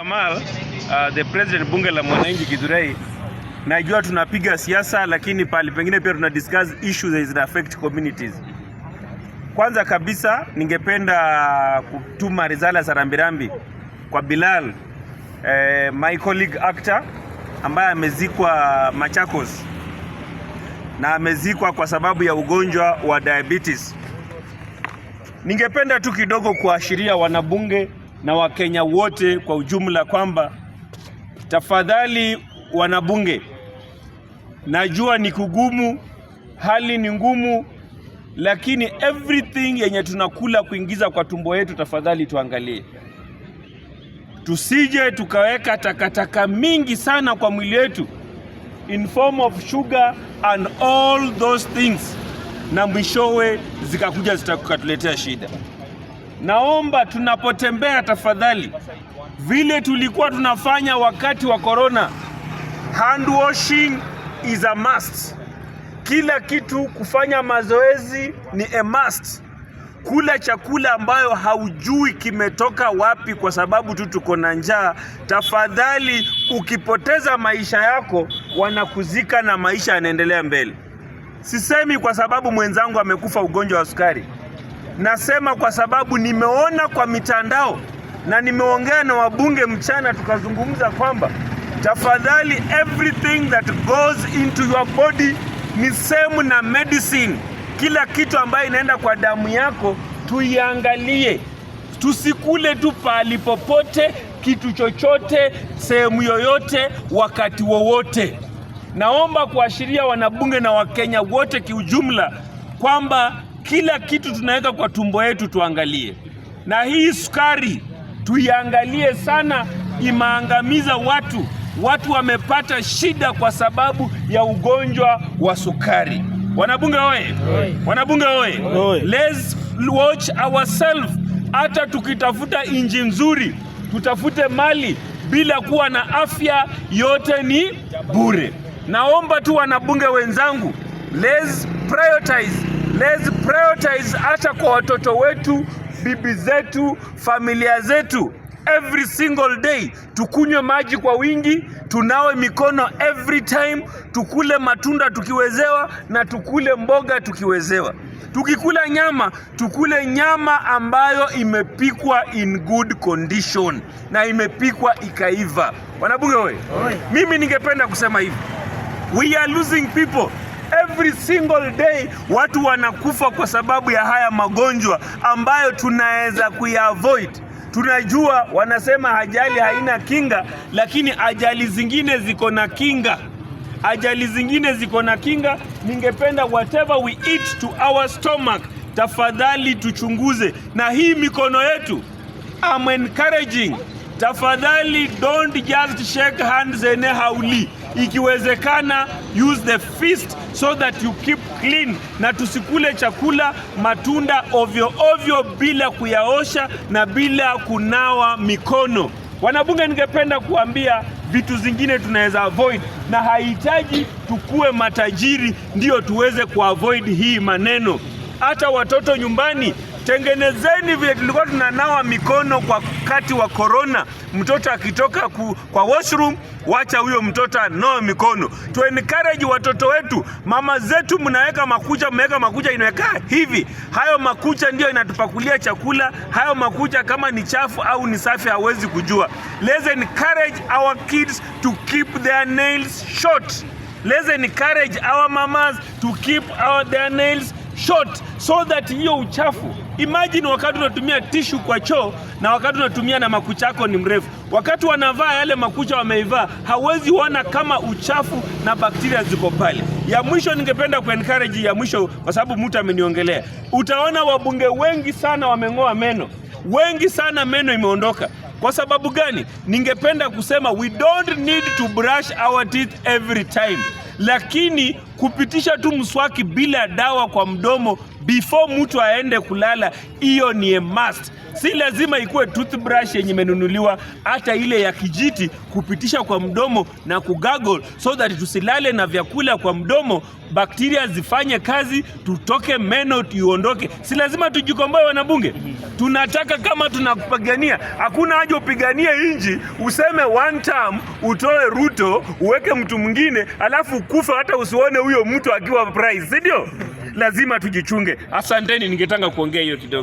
Kamal, the president bunge la mwananchi Githurai. Najua tunapiga siasa lakini pali pengine pia tuna discuss issues that affect communities. Kwanza kabisa ningependa kutuma risala za rambirambi kwa Bilal, my colleague actor ambaye amezikwa Machakos na amezikwa kwa sababu ya ugonjwa wa diabetes. Ningependa tu kidogo kuashiria wanabunge na Wakenya wote kwa ujumla kwamba tafadhali wanabunge, najua ni kugumu, hali ni ngumu, lakini everything yenye tunakula kuingiza kwa tumbo yetu, tafadhali tuangalie, tusije tukaweka takataka mingi sana kwa mwili wetu in form of sugar and all those things, na mwishowe zikakuja zikatuletea shida. Naomba tunapotembea tafadhali, vile tulikuwa tunafanya wakati wa corona, hand washing is a must. Kila kitu, kufanya mazoezi ni a must. Kula chakula ambayo haujui kimetoka wapi kwa sababu tu tuko na njaa, tafadhali, ukipoteza maisha yako wanakuzika na maisha yanaendelea mbele. Sisemi kwa sababu mwenzangu amekufa ugonjwa wa sukari. Nasema kwa sababu nimeona kwa mitandao na nimeongea na wabunge mchana, tukazungumza kwamba tafadhali, everything that goes into your body ni same na medicine. Kila kitu ambayo inaenda kwa damu yako tuiangalie, tusikule tu pahali popote, kitu chochote, sehemu yoyote, wakati wowote. Naomba kuashiria wanabunge na Wakenya wote kiujumla kwamba kila kitu tunaweka kwa tumbo yetu tuangalie, na hii sukari tuiangalie sana, imeangamiza watu. Watu wamepata shida kwa sababu ya ugonjwa wa sukari. Wanabunge oye! Wanabunge oye! Let's watch ourselves. Hata tukitafuta inji nzuri, tutafute mali bila kuwa na afya, yote ni bure. Naomba tu wanabunge wenzangu, let's prioritize, let's prioritize hata kwa watoto wetu, bibi zetu, familia zetu. Every single day tukunywe maji kwa wingi, tunawe mikono every time, tukule matunda tukiwezewa, na tukule mboga tukiwezewa. Tukikula nyama, tukule nyama ambayo imepikwa in good condition na imepikwa ikaiva. Wanabunge oye! Mimi ningependa kusema hivi, we are losing people every single day. Watu wanakufa kwa sababu ya haya magonjwa ambayo tunaweza kuyaavoid. Tunajua wanasema ajali haina kinga, lakini ajali zingine ziko na kinga. Ajali zingine ziko na kinga. Ningependa whatever we eat to our stomach, tafadhali tuchunguze. Na hii mikono yetu, I'm encouraging, tafadhali don't just shake hands anyhowly. Ikiwezekana use the fist so that you keep clean, na tusikule chakula matunda ovyo ovyo bila kuyaosha na bila kunawa mikono. Wanabunge, ningependa kuambia vitu zingine tunaweza avoid, na hahitaji tukue matajiri ndio tuweze kuavoid hii maneno. Hata watoto nyumbani, tengenezeni vile tulikuwa tunanawa mikono kwa wakati wa corona. Mtoto akitoka kwa washroom, wacha huyo mtoto anawe mikono. Tu encourage watoto wetu. Mama zetu, mnaweka makucha, mmeweka makucha inaweka hivi, hayo makucha ndio inatupakulia chakula. Hayo makucha kama ni chafu au ni safi hawezi kujua. Let's encourage our kids to keep their nails short. Let's encourage our mamas to keep their nails short so that hiyo uchafu. Imagine wakati unatumia tissue kwa choo na wakati unatumia na makucha yako ni mrefu, wakati wanavaa yale makucha wameivaa, hawezi ona kama uchafu na bakteria ziko pale. Ya mwisho ningependa kuencourage, ya mwisho kwa sababu mtu ameniongelea, utaona wabunge wengi sana wameng'oa meno, wengi sana meno imeondoka. Kwa sababu gani? Ningependa kusema we don't need to brush our teeth every time, lakini kupitisha tu mswaki bila dawa kwa mdomo Before mtu aende kulala, hiyo ni a must. Si lazima ikuwe toothbrush yenye imenunuliwa, hata ile ya kijiti kupitisha kwa mdomo na kugargle, so that tusilale na vyakula kwa mdomo, bakteria zifanye kazi, tutoke meno tuiondoke. Si lazima tujikomboe, wanabunge. Tunataka kama tunapigania, hakuna haja upiganie inji useme one term, utoe Ruto uweke mtu mwingine, alafu kufa hata usione huyo mtu akiwa prize, si ndio? Lazima tujichunge. Asanteni, ningetaka kuongea hiyo kidogo.